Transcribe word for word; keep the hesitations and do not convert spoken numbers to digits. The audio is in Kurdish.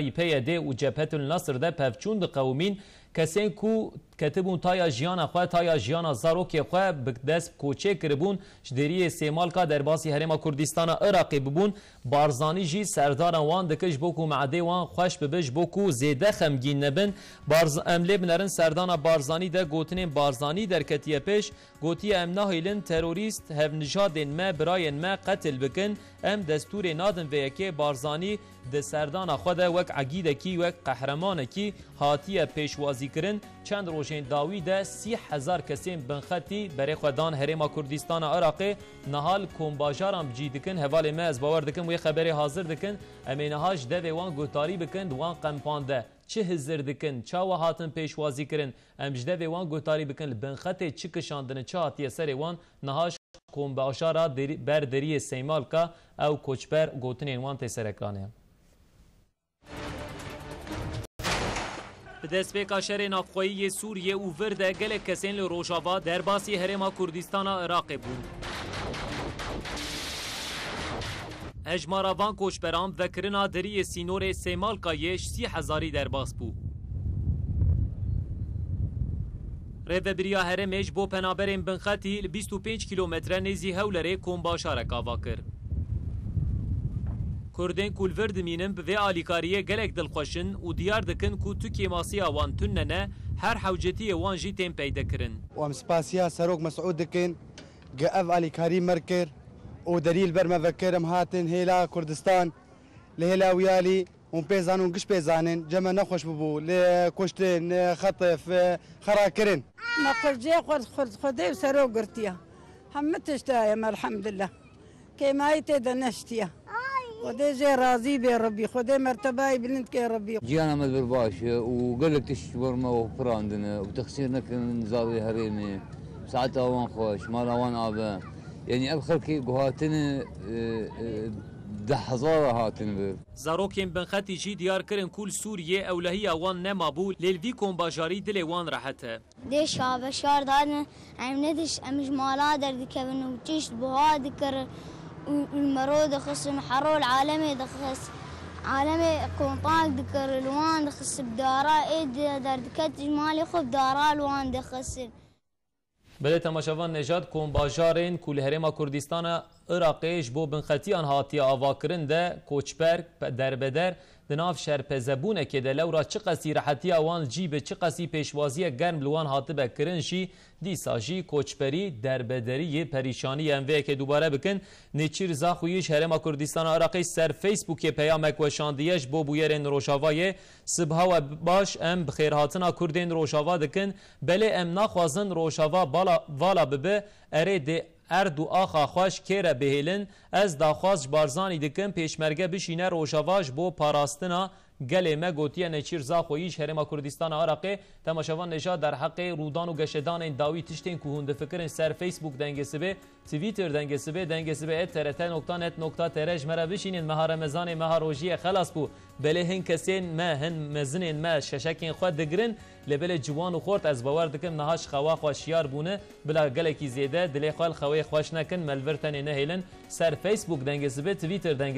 Yî P Y D û Cebhetul Nasr de pevçûn diqewimîn, kesên ku ketibûn taya jiyana xwe, taya jiyana zarokê xwe bi dest koçê kiribûn, ji deriyê Sêmalka derbasî Herêma Kurdistana Iraqê bibûn. Barzanî jî serdana wan dike ji bo ku meadê wan xweş bibe, ji bo ku zêde xemgîn nebin. Barz-, em lê binerin serdana Barzanî de gotinên Barzanî derketiye pêş. Gotiye, em nahêlin terorîst, hevnijadên me, birayên me qetil bikin. Em destûrê nadin vê yekê. Barzanî di serdana xwe de wek egîdekî, wek qehremanekî hatiye pêşwazîkirin. Çend rojên dawî de sî hezar kesên binxetî berê xwe dan Herêma Kurdistana Iraqê. Niha li kombajaran bi cî dikin. Hevalê me, ez bawer dikim, wê xeberê hazir dikin. Em ê niha ji devê wan guhdarî bikin di wan qempan de. Çi hizir dikin, çawa hatin pêşwazîkirin? Em ji devê wan guhdarî bikin, li bin xetê çi kişandine, çi hatiye serê wan, niha ji kombajara derî-, ber deriyê Seymalka ew koçber gotinên wan tê ser ekranê. Bi destpêka şerê navxweyî yê Sûriyê û vir de gelek kesên li Rojava derbasî Herêma Kurdistana Iraqê bûn. Hejmara van koçberan vekirina deriyê sînorê Sêmalkayê ji sî hezarî derbas bû. Rêvebiriya herêmê ji bo penaberên binxetî li bîst û pênc kîlometre nêzî Hewlerê kombajarek ava kir. Kurdên ku li vir dimînin bi vê alîkariyê gelek dilxweş in û diyar dikin ku tu kêmasiya wan tune ne, her hewcetiyê wan jî tên peydekirin. Û em spasiya Serok Mesûd dikin, ge ev alîkarî mir kir û derî li ber me vekir, em hatin hêla Kurdistan, li hêla wiyalî hûn pê zanin, hûn giş pê zanin, cem me nexweş bibû, li kuştin, xetif, xerakirin. Me xwe cê xwe, xwe, Xwedê û Serok girtiye. Hemû tişt daye me, elhamdulillah. Kêmayî tê de neştiye. Xwedê jê razî bê Rebbî. Xwedê mertebayî bilind kê Rebbî. Jiyana me li vir baş e û gelek tişt ji bo me pirandine û texsîr nekin zarê herêmê. Saeta wan xweş, mala wan ave. Yanî ev xelkê ku hatine, e, e, deh hezara hatin vir. Zarokên binxetî jî diyar kirin ku li Sûriyê ewlehiya wan nemabû, lê li vî kombajarî dilê wan rehet e. Dê şaveşar dadin, em ne diş-, em ji mala derdikevin û tişt buha dikirin û, û mero dixistin û hero li alemê dixist. Alemê kontak dikir, li wan dixist bi dara ê de derdiket ji malê xwe bi dara li wan dixistin. Belê temaşevan, Nejad, kombajarên ku li Herêma Kurdistana Iraqê ji bo binxetiyan hatiye avakirin de koçber, pe-, derbeder, di nav şerpezebûnekê de lewra çiqasî rehetiya wan li cî be, çiqasî pêşwaziyek germ li wan hatibe kirin jî, dîsa jî koçberî, derbederî yê perîşanî ye. Em vê yekê dubare bikin. Nêçîr Zaxoyî ji Herêma Kurdistana Iraqê ser Facebookê peyamek weşandiye ji bo bûyerên Rojavayê. Sibha we baş, em bi xêrhatina Kurdên Rojava dikin. Belê em naxwazin Rojava bala, vala bibe. Erê dê erd û axa xwe ji kê re bihêlin. Ez daxwaz ji Barzanî dikim, pêşmerge bişîne Rojava ji bo parastina gelê me, gotiye Neçîr Zaxoyî ji Herêma Kurdistana Iraqê. Temaşevan, Nejad derheqê rûdan û geşedanên dawî tiştên ku hûn difikirin ser Facebook Dengê Sibê, Twitter Dengê Sibê, dengê sibê et T R T nokta net nokta T R ji me re bişînin. Meha Remezanê meha rojiyê xelas bû. Belê hin kesên me, hin mezinên me şeşekên xwe digirin, lê belê ciwan û xort ez bawer dikim niha ji xewa xwe şiyar bûne. Bila gelekî zêde dilê xwe li xewê xweş nekin, me li vir tenê nehêlin. Ser Facebook Dengê Sibê, Twitter Dengê